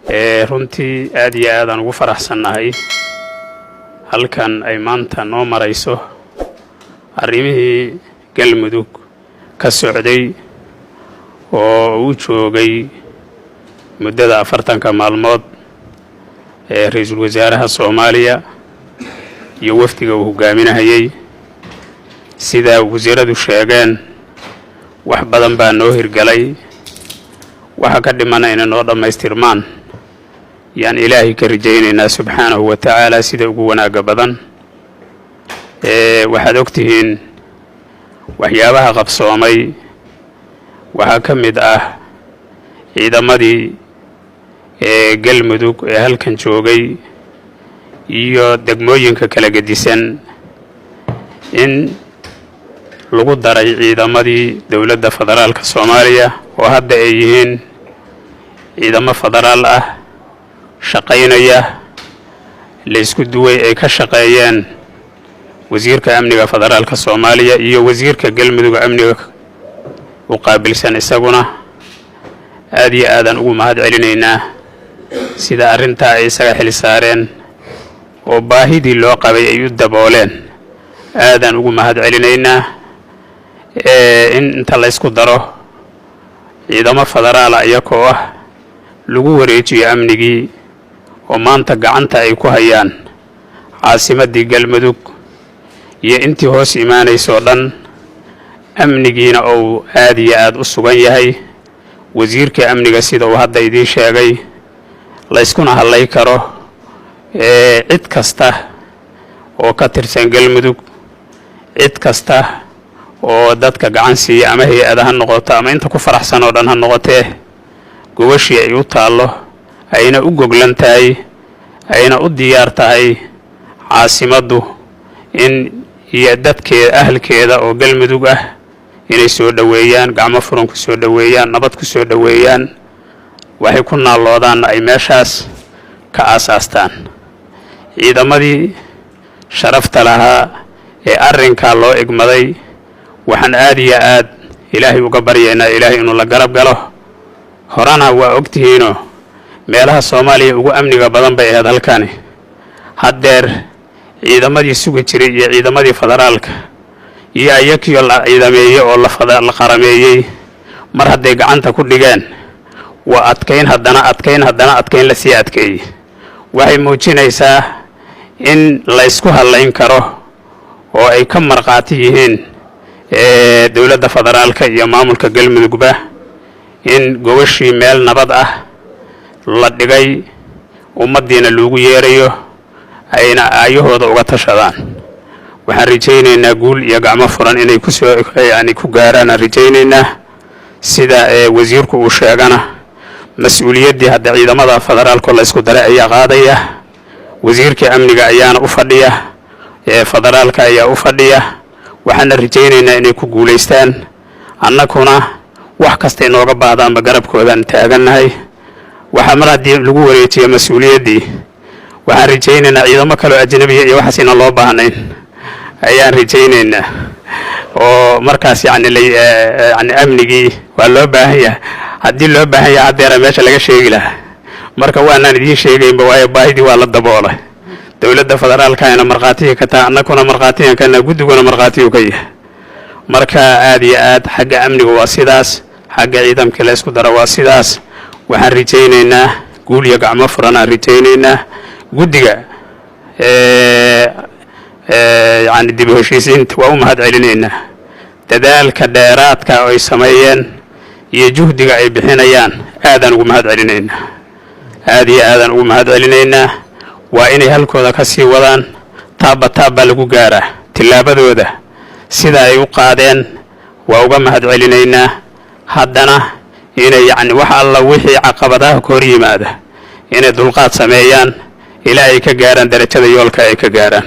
Runtii aad iyo aadaan ugu faraxsannahay halkan ay maanta noo marayso arrimihii Galmudug ka socday oo uu joogay muddada 40-ka maalmood ee ra-iisul wasaaraha Soomaaliya iyo wafdiga uu hogaaminahayay. Sida wasiiradu sheegeen, wax badan baa noo hirgalay. Waxa ka dhimana inay noo dhammaystirmaan yaan Ilaahay ka rajaynaynaa subxaanahu wa tacaala sida ugu wanaagga badan. Waxaad og tihiin waxyaabaha qabsoomay waxaa ka mid ah ciidamadii ee Galmudug ee halkan joogay iyo degmooyinka kala gedisan in lagu daray ciidamadii dowladda federaalka Soomaaliya, oo hadda ay yihiin ciidamo federaal ah shaqaynaya, la isku duway, ay ka shaqeeyeen wasiirka amniga federaalka Soomaaliya iyo wasiirka Galmudug amniga u qaabilsan. Isaguna aad iyo aadaan ugu mahad celinaynaa sida arrintaa ay isaga xil saareen oo baahidii loo qabay ay u dabooleen. Aadaan ugu mahad celinaynaa in inta la ysku daro ciidamo federaala iyakoo ah lagu wareejiyo amnigii, oo maanta gacanta ay ku hayaan caasimaddii Galmudug iyo intii hoos imaanaysoo dhan, amnigiina uu aad iyo aad u sugan yahay, wasiirka amniga sida uu hadda idiin sheegay, layskuna hadlay karo cid kasta oo ka tirsan Galmudug, cid kasta oo dadka gacan siiya, ama hay-ada ha noqoto ama inta ku faraxsan oo dhan ha noqotee, gogashii ay u taallo, ayna u goglan tahay, ayna u diyaar tahay caasimaddu in iyo dadkeeda, ahalkeeda oo Galmudug ah, inay soo dhoweeyaan, gacmo furan ku soo dhoweeyaan, nabad ku soo dhoweeyaan, waxay ku naalloodaanna ay meeshaas ka aasaastaan. Ciidamadii sharafta lahaa ee arrinkaa loo igmaday, waxaan aad iyo aad Ilaahay uga baryaynaa Ilaahay inuu la garab galo. Horena waa ogtihiinoo meelaha Soomaaliya ugu amniga badan bay ahayd halkani. Haddeer ciidamadii sugi jiray iyo ciidamadii federaalka iyo ayakiyo la ciidameeyey oo la qarameeyey, mar hadday gacanta ku dhigeen, waa adkayn, haddana adkayn, haddana adkayn lasii adkeeyey. Waxay muujinaysaa in la ysku hadlayn karo oo ay ka markhaati yihiin dowladda federaalka iyo maamulka Galmudugba in gogashii meel nabad ah la dhigay, ummaddiina loogu yeerayo, ayna aayahooda uga tashadaan. Waxaan rajaynaynaa guul iyo gacmo furan inay kusoo yani ku gaaraan aan rajaynaynaa. Sida wasiirku uu sheegana, mas-uuliyaddii hadda ciidamada federaalko la isku daray ayaa qaadaya, wasiirka amniga ayaana u fadhiya, federaalka ayaa u fadhiya. Waxaana rajaynaynaa inay ku guulaystaan. Annakuna wax kasta inooga baahdaanba garabkoodaan taagannahay. Waxaa mar haddii lagu wareejiyo mas-uuliyaddii, waxaan rajaynaynaa ciidamo kaleo ajnabiya iyo waxaas inaan loo baahnayn ayaan rajaynaynaa, oo markaas yani yani amnigii waa loo baahan yahay. Haddii loo baahan yahay, haddeera meesha laga sheegi lahaa. Marka waanaan idiin sheegaynba, waayo baahidii waa la daboolay. Dowladda federaalkana markhaatihii ka taha, annakuna markhaatiyan kana, guddiguna markhaatiyuu ka yahay. Marka aad iyo aad xagga amniga waa sidaas, xagga ciidamkii la ysku dara waa sidaas. Waxaan rajaynaynaa guul iyo gacmo furan aan rajaynaynaa. Guddiga yani dib u heshiisiinta waa u mahad celinaynaa dadaalka dheeraadka ay sameeyeen iyo juhdiga ay bixinayaan. Aadaan ugu mahad celinaynaa, aad iyo aadaan ugu mahad celinaynaa. Waa inay halkooda ka sii wadaan. Taabba taabbaa lagu gaaraa. Tillaabadooda sida ay u qaadeen waa uga mahad celinaynaa. Haddana inay yacni wax alla wixii caqabadaha ka hor yimaada inay dulqaad sameeyaan ilaa ay ka gaaraan darajada yoolka ay ka gaaraan.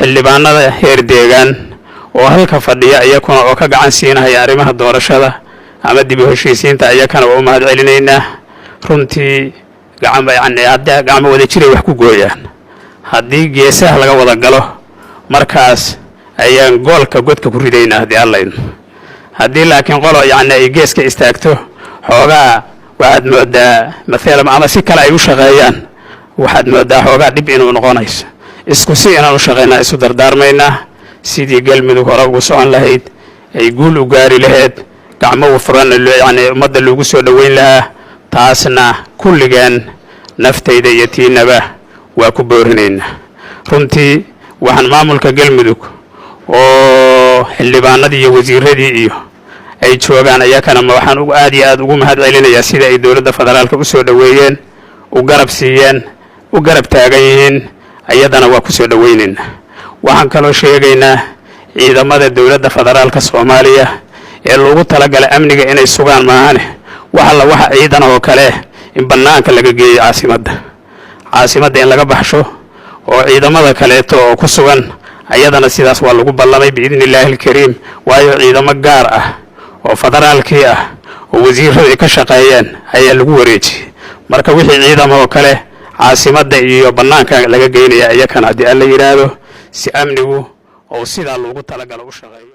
Xildhibaanada heer deegaan oo halka fadhiya iyakuna oo ka gacan siinahaya arrimaha doorashada ama dib u heshiisiinta, iyakana waa u mahad celinaynaa. Runtii gacan yani hadda gacmo wada jiray wax ku gooyaan. Haddii geesaha laga wada galo, markaas ayaan goolka godka ku ridaynaa haddii Allayno. Haddii laakiin qolo yacni ay geeska istaagto xoogaa Waxaad moodaa maalan ama si kale ay u shaqeeyaan, waxaad moodaa xoogaa dhib inuu noqonayso. Isku si inaan u shaqaynaa isu dardaarmaynaa, sidii Galmudug hore ugu socon lahayd, ay guul u gaari lahayd, gacmo furan yani ummadda loogu soo dhoweyn lahaa. Taasna kulligeen naftayda iyo tiinaba waa ku boorinaynaa. Runtii waxaan maamulka Galmudug oo xildhibaanadii iyo wasiiradii iyo ay joogaan ayakana waxaan aad iyo aad ugu mahad celinayaa sida ay dowladda federaalka u soo dhoweeyeen, u garab siiyeen, u garab taagan yihiin. Ayadana waa ku soo dhoweynaynaa. Waxaan kaloo sheegaynaa ciidamada dowladda federaalka Soomaaliya ee loogu talagalay amniga inay sugaan maahane, wax alla waxa ciidan oo kale in bannaanka laga geeyo caasimadda, caasimadda in laga baxsho oo ciidamada kaleeto oo ku sugan ayadana sidaas waa lagu ballamay biidni illaahi alkariim. Waayo ciidamo gaar ah oo federaalkii ah oo wasiiradu ay ka shaqeeyeen ayaa lagu wareejiyey. Marka wixii ciidamo oo kale caasimadda iyo bannaanka laga geynaya iyakana, haddii Alla yidhaahdo, si amnigu oo sidaa loogu talagalo u shaqeeyo.